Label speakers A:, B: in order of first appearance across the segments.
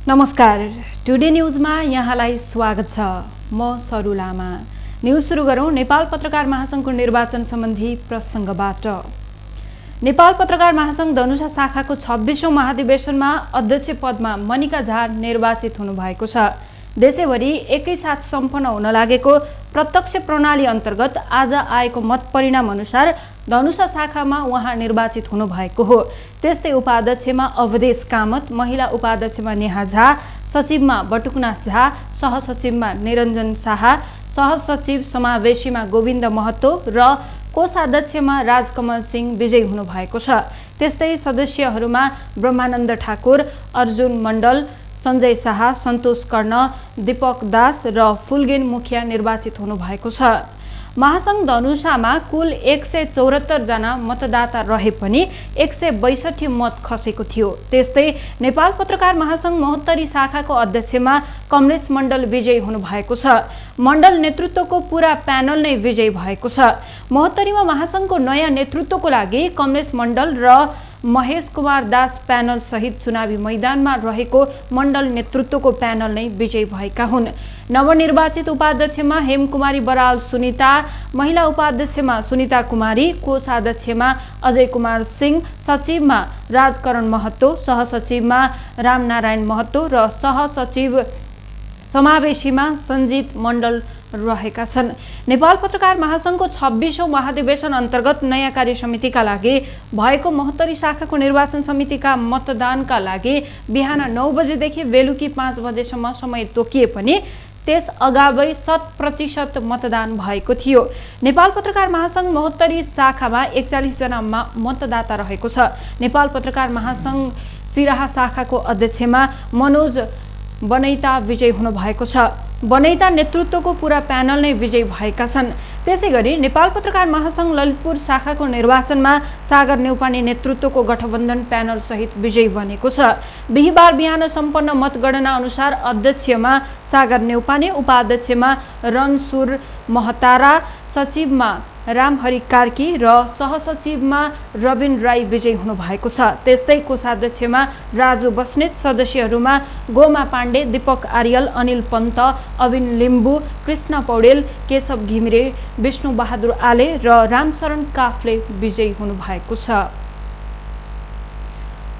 A: नमस्कार, टुडे न्यूजमा यहाँलाई स्वागत छ। म सरु लामा। न्यूज सुरु गरौं नेपाल पत्रकार महासंघको निर्वाचन सम्बन्धी प्रसंगबाट। नेपाल पत्रकार महासंघ धनुषा शाखाको 26औं महाधिवेशनमा अध्यक्ष पदमा मनिका झा निर्वाचित हुनुभएको छ। देशैभरि एकैसाथ सम्पन्न हुन लागेको प्रत्यक्ष प्रणाली अन्तर्गत आज आएको मत परिणाम अनुसार धनुषा शाखामा उहाँ निर्वाचित हुनुभएको हो। त्यस्तै उपाध्यक्षमा अवधेश कामत, महिला उपाध्यक्षमा नेहा झा, सचिवमा बटुकनाथ झा, सहसचिवमा निरञ्जन शाह, सहसचिव समावेशीमा गोविन्द महतो र कोषाध्यक्षमा राजकमल सिंह विजयी हुनुभएको छ। त्यस्तै सदस्यहरूमा ब्रह्मानन्द ठाकुर, अर्जुन मण्डल, सञ्जय शाह, सन्तोष कर्ण, दीपक दास र फुलगेन मुखिया निर्वाचित हुनुभएको छ। महासंघ धनुषामा कुल 174 जना मतदाता रहे पनि 162 मत खसेको थियो। त्यस्तै नेपाल पत्रकार महासंघ महोत्तरी शाखाको अध्यक्षमा कमलेश मण्डल विजयी हुनुभएको छ। मण्डल नेतृत्वको पूरा प्यानल नै विजयी भएको छ। महोत्तरीमा महासंघको नयाँ नेतृत्वको लागि कमलेश मण्डल र महेश कुमार दास प्यानल सहित चुनावी मैदानमा रहेको मण्डल नेतृत्वको प्यानल नै विजयी भएका हुन्। नवनिर्वाचित उपाध्यक्षमा हेमकुमारी बराल सुनिता, महिला उपाध्यक्षमा सुनिता कुमारी, कोषाध्यक्षमा अजय कुमार सिंह, सचिवमा राजकरण महतो, सहसचिवमा रामनारायण महतो र सहसचिव समावेशीमा सञ्जित मण्डल रहेका छन्। नेपाल पत्रकार महासंघको 26औं महाधिवेशन अन्तर्गत नयाँ कार्य समितिका लागि भएको महोत्तरी शाखाको निर्वाचन समितिका मतदानका लागि बिहान 9 बजेदेखि बेलुकी 5 बजेसम्म समय तोकिए पनि त्यस अगावै 100% मतदान भएको थियो। नेपाल पत्रकार महासंघ महोत्तरी शाखामा 41 जना मतदाता रहेको छ। नेपाल पत्रकार महासंघ सिराहा शाखाको अध्यक्षमा मनोज बनैता विजयी हुनुभएको छ। बनैता नेतृत्वको पूरा प्यानल नै विजयी भएका छन्। त्यसैगरी नेपाल पत्रकार महासंघ ललितपुर शाखाको निर्वाचनमा सागर नेउपाने नेतृत्वको गठबन्धन प्यानल सहित विजयी बनेको छ। बिहीबार बिहान सम्पन्न मतगणना अनुसार अध्यक्षमा सागर नेउपाने, उपाध्यक्षमा रणसुर महतारा, सचिवमा रामहरि कार्की र सहसचिवमा रविन राई विजयी हुनुभएको छ। त्यस्तै कोषाध्यक्षमा राजु बस्नेत, सदस्यहरूमा गोमा पाण्डे, दीपक आर्यल, अनिल पन्त, अविन लिम्बू, कृष्ण पौडेल, केशव घिमिरे, विष्णु बहादुर आले र रामशरण काफले विजयी हुनुभएको छ।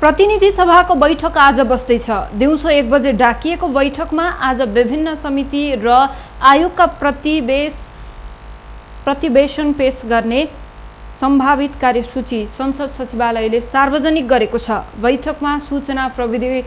A: प्रतिनिधि सभाको बैठक आज बस्दैछ। दिउँसो 1 बजे डाकिएको बैठकमा आज विभिन्न समिति र आयोगका प्रतिवेदन पेश गर्ने सम्भावित कार्यसूची संसद सचिवालयले सार्वजनिक गरेको छ। बैठकमा सूचना प्रविधि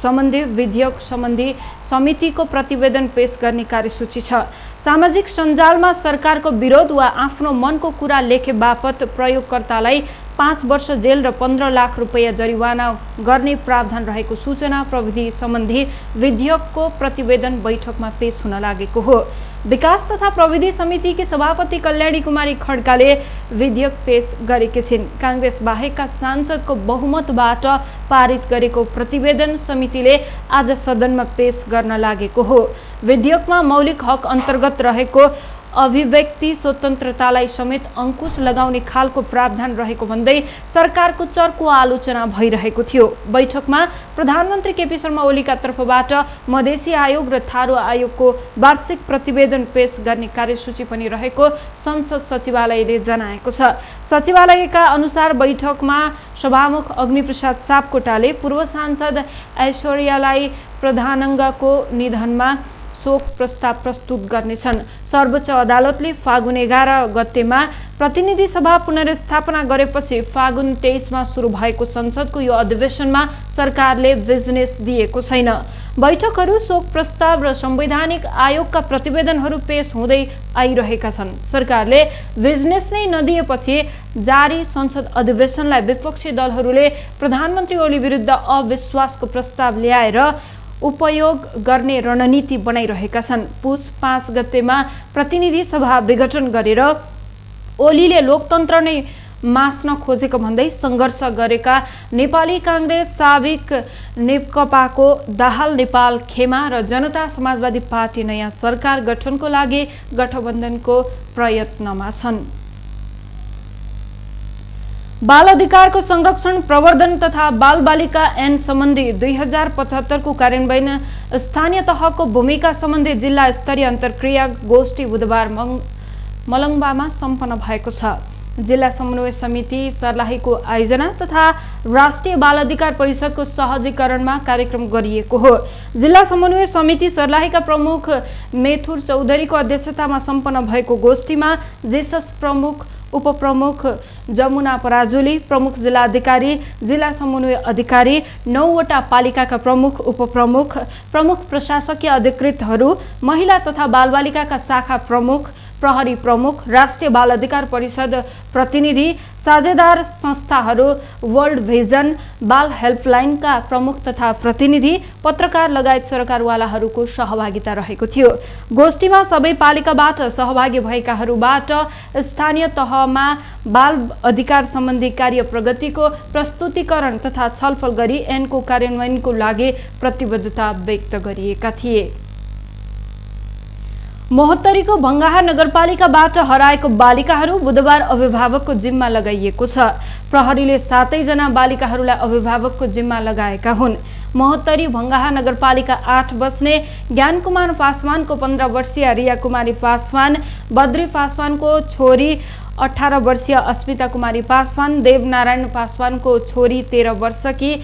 A: सम्बन्धी विधेयक सम्बन्धी समितिको प्रतिवेदन पेश गर्ने कार्यसूची छ। सामाजिक सञ्जालमा सरकारको विरोध वा आफ्नो मनको कुरा लेखे बापत प्रयोगकर्तालाई 5 वर्ष जेल र 15 लाख रुपैयाँ जरिवाना गर्ने प्रावधान रहेको सूचना प्रविधि सम्बन्धी विधेयकको प्रतिवेदन बैठकमा पेश हुन लागेको हो। विकास तथा प्रविधि समितिकी सभापति कल्याणी कुमारी खड्काले विधेयक पेश गरेकी छिन्। कांग्रेस बाहेकका सांसदको बहुमतबाट पारित गरेको प्रतिवेदन समितिले आज सदनमा पेश गर्न लागेको हो। विधेयकमा मौलिक हक अन्तर्गत रहेको अभिव्यक्ति स्वतन्त्रतालाई समेत अंकुश लगाउने खालको प्रावधान रहेको भन्दै सरकारको चर्को आलोचना भइरहेको थियो। बैठकमा प्रधानमन्त्री केपी शर्मा ओलीका तर्फबाट मधेसी आयोग र थारू आयोगको वार्षिक प्रतिवेदन पेश गर्ने कार्यसूची पनि रहेको संसद सचिवालयले जनाएको छ। सचिवालयका अनुसार बैठकमा सभामुख अग्निप्रसाद सापकोटाले पूर्व सांसद ऐश्वर्यालाई प्रधानाङ्गको निधनमा शोक प्रस्ताव प्रस्तुत गर्नेछन्। सर्वोच्च अदालतले फागुन 11 गतेमा प्रतिनिधि सभा पुनर्स्थापना गरेपछि फागुन 23मा सुरु भएको संसदको यो अधिवेशनमा सरकारले बिजनेस दिएको छैन। बैठकहरू, शोक प्रस्ताव र संवैधानिक आयोगका प्रतिवेदनहरू पेश हुँदै आइरहेका छन्। सरकारले बिजनेस नै नदिएपछि जारी संसद अधिवेशनलाई विपक्षी दलहरूले प्रधानमन्त्री ओली विरुद्ध अविश्वासको प्रस्ताव ल्याएर उपयोग गर्ने रणनीति बनाइरहेका छन्। पुस 5 गतेमा प्रतिनिधि सभा विघटन गरेर ओलीले लोकतन्त्र नै मास्न खोजेको भन्दै सङ्घर्ष गरेका नेपाली कांग्रेस, साबिक नेकपाको दाहाल नेपाल खेमा र जनता समाजवादी पार्टी नयाँ सरकार गठनको लागि गठबन्धनको प्रयत्नमा छन्। बाल अधिकारको संरक्षण प्रवर्धन तथा बाल बालिका ऐन सम्बन्धी 2075 को कार्यान्वयन स्थानीय तहको भूमिका सम्बन्धी जिल्ला स्तरीय अन्तर्क्रिया गोष्ठी बुधबार मलङ्बामा सम्पन्न भएको छ। जिल्ला समन्वय समिति सर्लाहीको आयोजना तथा राष्ट्रिय बाल अधिकार परिषदको सहजीकरणमा कार्यक्रम गरिएको हो। जिल्ला समन्वय समिति सर्लाहीका प्रमुख मेथुर चौधरीको अध्यक्षतामा सम्पन्न भएको गोष्ठीमा जेसस प्रमुख, उपप्रमुख जमुना पराजुली, प्रमुख जिल्ला अधिकारी, जिल्ला समन्वय अधिकारी, 9 वटा पालिकाका प्रमुख, उपप्रमुख, प्रमुख प्रशासकीय अधिकृतहरू, महिला तथा बालबालिकाका शाखा प्रमुख, प्रहरी प्रमुख, राष्ट्रिय बाल अधिकार परिषद प्रतिनिधि, साझेदार संस्थाहरू, वर्ल्ड भिजन, बाल हेल्पलाइनका प्रमुख तथा प्रतिनिधि, पत्रकार लगायत सरकारवालाहरूको सहभागिता रहेको थियो। गोष्ठीमा सबै पालिकाबाट सहभागी भएकाहरूबाट स्थानीय तहमा बाल अधिकार सम्बन्धी कार्य प्रगतिको प्रस्तुतिकरण तथा छलफल गरी ऐनको कार्यान्वयनको लागि प्रतिबद्धता व्यक्त गरिएका थिए। महोत्तरीको भङ्गाहा नगरपालिकाबाट हराएको बालिकाहरू बुधबार अभिभावकको जिम्मा लगाइएको छ। प्रहरीले 7 जना बालिकाहरूलाई अभिभावकको जिम्मा लगाएका हुन्। महोत्तरी भङ्गाहा नगरपालिका 8 बस्ने ज्ञानकुमार पासवानको 15 वर्षीय रिया कुमारी पासवान, बद्री पासवानको छोरी 18 वर्षीय अस्मिता कुमारी पासवान, देवनारायण पासवानको छोरी 13 वर्षकी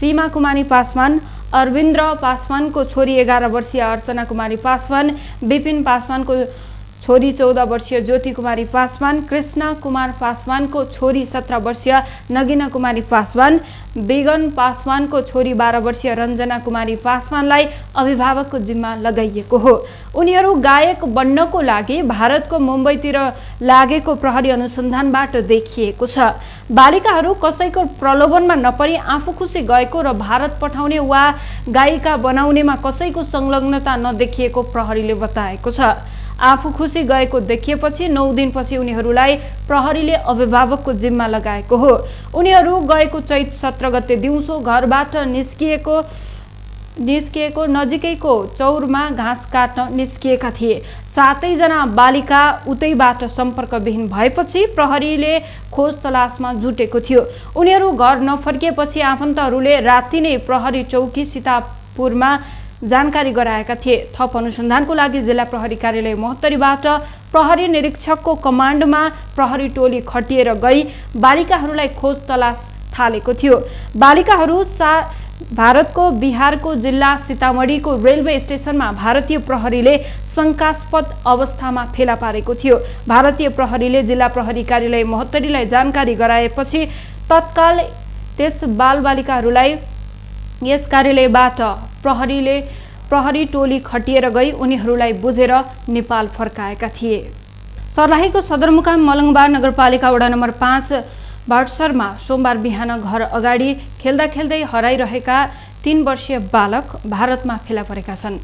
A: सीमा कुमारी पासवान, अरविन्द्र पासवानको छोरी 11 वर्षीय अर्चना कुमारी पासवान, विपिन पासवानको छोरी 14 वर्षीय ज्योति कुमारी पासवान, कृष्ण कुमार पासवानको छोरी 17 वर्षीय नगिना कुमारी पासवान, बेगन पासवानको छोरी 12 वर्षीय रञ्जना कुमारी पासवानलाई अभिभावकको जिम्मा लगाइएको हो। उनीहरू गायक बन्नको लागि भारतको मुम्बईतिर लागेको प्रहरी अनुसन्धानबाट देखिएको छ। बालिकाहरू कसैको प्रलोभनमा नपरी आफू खुसी गएको र भारत पठाउने वा गायिका बनाउनेमा कसैको संलग्नता नदेखिएको प्रहरीले बताएको छ। आफू खुसी गएको देखिएपछि 9 दिनपछि उनीहरूलाई प्रहरीले अभिभावकको जिम्मा लगाएको हो। उनीहरू गएको चैत 17 गते दिउँसो घरबाट निस्किएको नजिकैको चौरमा घाँस काट्न निस्किएका थिए। 7 जना बालिका उतैबाट सम्पर्कविहीन भएपछि प्रहरीले खोज तलासमा जुटेको थियो। उनीहरू घर नफर्किएपछि आफन्तहरूले राति नै प्रहरी चौकी सीतापुरमा जानकारी गराएका थिए। थप अनुसन्धानको लागि जिल्ला प्रहरी कार्यालय महोत्तरीबाट प्रहरी निरीक्षकको कमान्डमा प्रहरी टोली खटिएर गई बालिकाहरूलाई खोज तलास थालेको थियो। बालिकाहरू भारतको बिहारको जिल्ला सीतामढीको रेलवे स्टेसनमा भारतीय प्रहरीले शंकास्पद अवस्थामा फेला पारेको थियो। भारतीय प्रहरीले जिल्ला प्रहरी कार्यालय महोत्तरीलाई जानकारी गराएपछि तत्काल त्यस बालबालिकाहरूलाई यस कार्यालयबाट प्रहरी टोली खटिएर गई उनीहरूलाई बुझेर नेपाल फर्काएका थिए। सर्लाहीको सदरमुकाम मलङ्बा नगरपालिका वडा नम्बर 5 बाटसरमा सोमबार बिहान घर अगाडि खेल्दा खेल्दै हराइरहेका 3 वर्षीय बालक भारतमा फेला परेका छन्।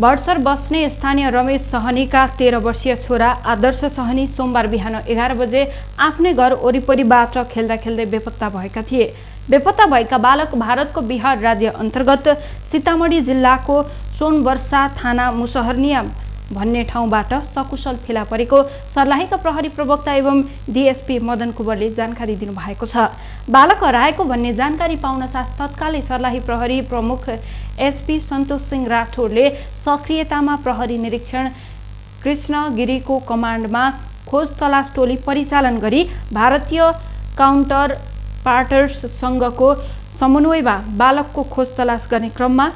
A: बाटसर बस्ने स्थानीय रमेश सहनीका 13 वर्षीय छोरा आदर्श सहनी सोमबार बिहान 11 बजे आफ्नै घर वरिपरिबाट खेल्दा खेल्दै बेपत्ता भएका थिए। बेपत्ता भएका बालक भारतको बिहार राज्य अन्तर्गत सीतामढी जिल्लाको सोनवर्षा थाना मुसहरनिया भन्ने ठाउँबाट सकुशल फेला परेको सर्लाहीका प्रहरी प्रवक्ता एवं डीएसपी मदन कुँवरले जानकारी दिनुभएको छ। बालक हराएको भन्ने जानकारी पाउन साथ तत्कालै सर्लाही प्रहरी प्रमुख एसपी सन्तोष सिंह राठौरले सक्रियतामा प्रहरी निरीक्षण कृष्ण गिरीको कमान्डमा खोज तलास टोली परिचालन गरी भारतीय काउन्टर पार्टर्स संघको समन्वयमा बालकको खोज तलास गर्ने क्रममा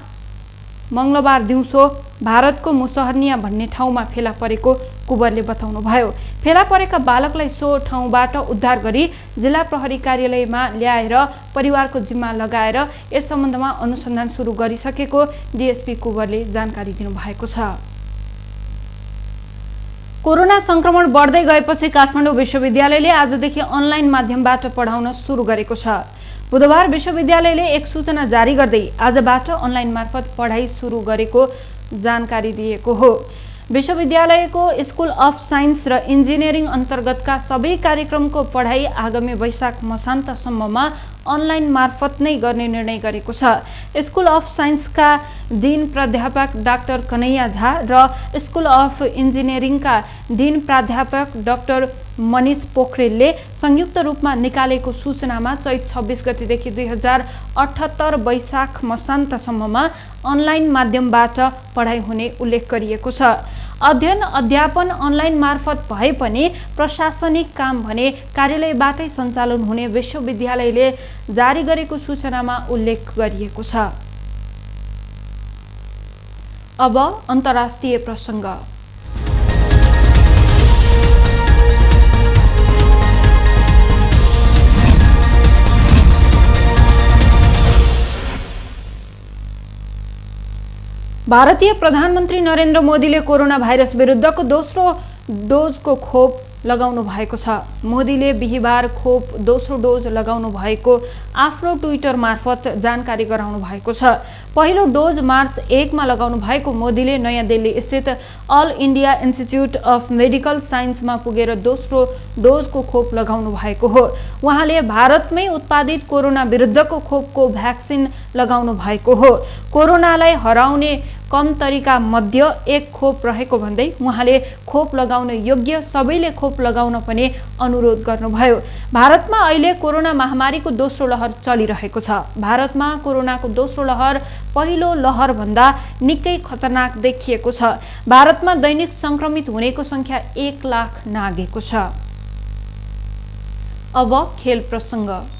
A: मंगलबार दिउँसो भारतको मुसहरनिया भन्ने ठाउँमा फेला परेको कुँवरले बताउनुभयो। फेला परेका बालकलाई सो ठाउँबाट उद्धार गरी जिल्ला प्रहरी कार्यालयमा ल्याएर परिवारको जिम्मा लगाएर यस सम्बन्धमा अनुसन्धान सुरु गरिसकेको डीएसपी कुँवरले जानकारी दिनुभएको छ। कोरोना संक्रमण बढ्दै गएपछि काठमाडौँ विश्वविद्यालयले आजदेखि अनलाइन माध्यमबाट पढाउन सुरु गरेको छ। बुधबार विश्वविद्यालयले एक सूचना जारी गर्दै आजबाट अनलाइन मार्फत पढाइ सुरु गरेको जानकारी दिएको हो। विश्वविद्यालयको स्कुल अफ साइन्स र इन्जिनियरिङ अन्तर्गतका सबै कार्यक्रमको पढाइ आगामी वैशाख मसान्तसम्ममा अनलाइन मार्फत नै गर्ने निर्णय गरेको छ। स्कुल अफ साइन्सका डीन प्राध्यापक डाक्टर कन्हैया झा र स्कुल अफ इन्जिनियरिङका डीन प्राध्यापक डाक्टर मनिष पोखरेलले संयुक्त रूपमा निकालेको सूचनामा चैत 26 गतेदेखि 2078 वैशाख मसान्तसम्ममा अनलाइन माध्यमबाट पढाइ हुने उल्लेख गरिएको छ। अध्ययन अध्यापन अनलाइन मार्फत भए पनि प्रशासनिक काम भने कार्यालयबाटै सञ्चालन हुने विश्वविद्यालयले जारी गरेको सूचनामा उल्लेख गरिएको छ। अब अन्तर्राष्ट्रिय प्रसङ्ग। भारतीय प्रधानमन्त्री नरेन्द्र मोदीले कोरोना भाइरस विरुद्धको दोस्रो डोजको खोप लगाउनु भएको छ। मोदीले बिहीबार खोप दोस्रो डोज लगाउनु भएको आफ्नो ट्विटर मार्फत जानकारी गराउनु भएको छ। पहिलो डोज मार्च 1 मा लगाउनु भएको मोदीले नयाँ दिल्ली स्थित all India institute of medical साइन्समा पुगेर दोस्रो डोजको खोप लगाउनु भएको हो। उहाँले भारतमै उत्पादित कोरोना विरुद्धको खोपको भ्याक्सिन लगाउनु भएको हो। कोरोनालाई हराउने कम तरिका मध्ये एक खोप रहेको भन्दै उहाँले खोप लगाउन योग्य सबैले खोप लगाउन पनि अनुरोध गर्नुभयो। भारतमा अहिले कोरोना महामारीको दोस्रो लहर चलिरहेको छ। भारतमा कोरोनाको दोस्रो लहर पहिलो लहर भन्दा निकै खतरनाक देखिएको छ। भारतमा दैनिक संक्रमित हुनेको संख्या 1 लाख नागेको छ। अब खेल प्रसङ्ग।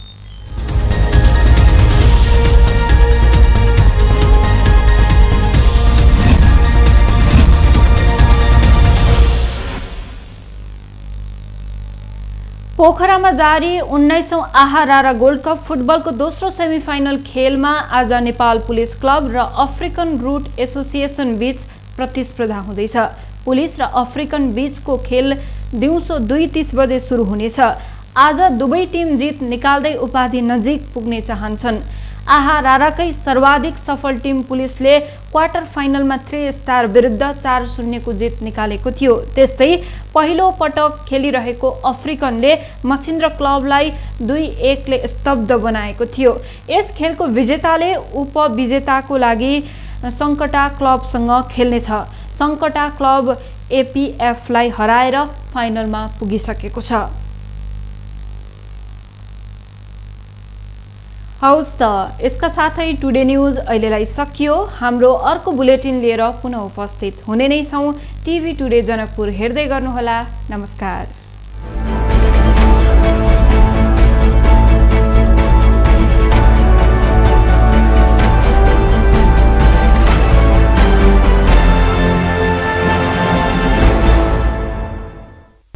A: पोखरामा जारी 19औं आहा रारा गोल्ड कप फुटबलको दोस्रो सेमिफाइनल खेलमा आज नेपाल पुलिस क्लब र अफ्रिकन रुट एसोसिएसन बीच प्रतिस्पर्धा हुँदैछ। पुलिस र अफ्रिकन बीचको खेल दिउँसो 2:30 बजे सुरु हुनेछ। आज दुवै टिम जित निकाल्दै उपाधि नजिक पुग्ने चाहन्छन्। आहा राराकै सर्वाधिक सफल टिम पुलिसले क्वार्टर फाइनलमा 3 स्टार विरुद्ध 4-0 को जित निकालेको थियो। त्यस्तै पहिलो पटक खेलिरहेको अफ्रिकनले मछिन्द्र क्लबलाई 2-1 ले स्तब्ध बनाएको थियो। यस खेलको विजेताले उपविजेताको लागि सङ्कटा क्लबसँग खेल्नेछ। सङ्कटा क्लब एपीएफलाई हराएर फाइनलमा पुगिसकेको छ। हौस् त, यसका साथै टुडे न्यूज अहिलेलाई सकियो। हाम्रो अर्को बुलेटिन लिएर पुनः उपस्थित हुने नै छौँ। टिभी टुडे जनकपुर हेर्दै गर्नुहोला। नमस्कार।